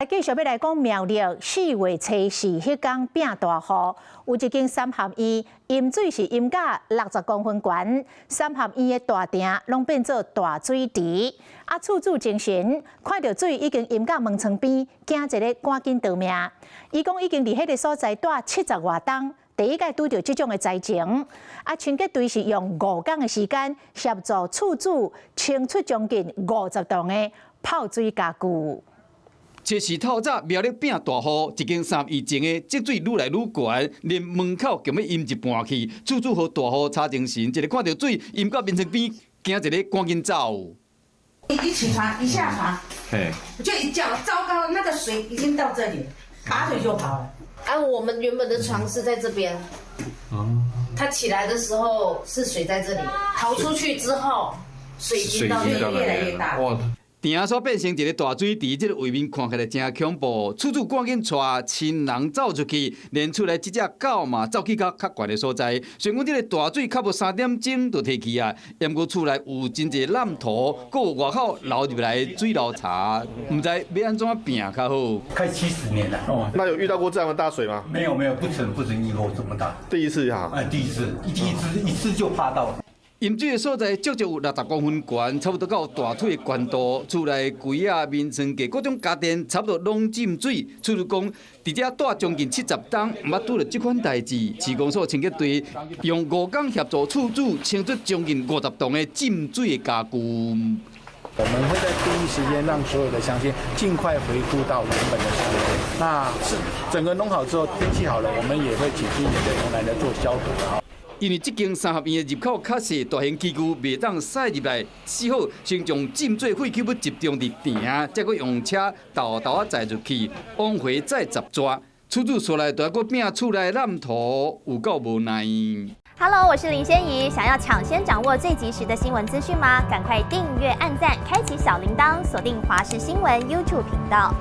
繼續欲來講苗栗4月初四彼工變大雨，有一間三合院淹水是淹甲60公分懸，三合院的大廳攏變做大水池。啊，厝主精神，看著水已經淹甲門窗邊，驚一个趕緊逃命。伊講已經佇彼个所在蹛七十外冬，第一擺拄著這種的災情。啊，清潔隊是用5工的時間協助厝主清出將近50棟的泡水家具。這是透早苗栗變大雨，一間三合院前的積水愈來愈懸，連門口共欲淹一半去。厝主予大雨差精神，一个看著水淹到眠床邊，驚一个趕緊走。一起床一下床，就一叫，糟糕，那個水已經到這裡，拔腿就跑了。啊，我們原本的床是在這邊，他起來的時候是水在這裡，逃出去之後，水已經到越來越大。埕所變成一个大水池，這个畫面看起來真恐怖。厝主趕緊帶親人走出去，連厝內這隻狗嘛走去較較懸的所在。雖然講這个大水較無3點鐘就退去啊，毋過厝內有真濟爛土，閣有外口流入來的水流槽，毋知欲按怎拚較好。快70年了。哦，那有遇到過這樣的大水嗎？沒有沒有，不曾遇過這麼大。第一次呀？哎，第一次，第一次一次就怕到。淹水的所在足足有60公分懸，差不多到大腿的懸度。厝內櫃仔、眠床架各種家電，差不多攏浸水。厝主講，佇遮蹛將近70冬，毋捌拄著這款代誌。市公所清潔隊用5工協助厝主清出將近50棟的浸水的家具。我們會在第一時間讓所有的鄉親盡快恢復到原本的生活。那是整個弄好之後，天氣好了，我們也會請清潔隊同來來做消毒。因為這間三合院的入口較細，大型器具袂當駛入來，只好先將浸水廢棄物集中佇埕，再閣用車沓沓仔載入去，往回再雜抓。厝主出來，就閣拚厝內爛土，有夠無奈。 Hello，我是林仙怡，想要搶先掌握最及時的新聞資訊嗎？趕快訂閱、按讚、開啟小鈴鐺，鎖定華視新聞 YouTube 頻道。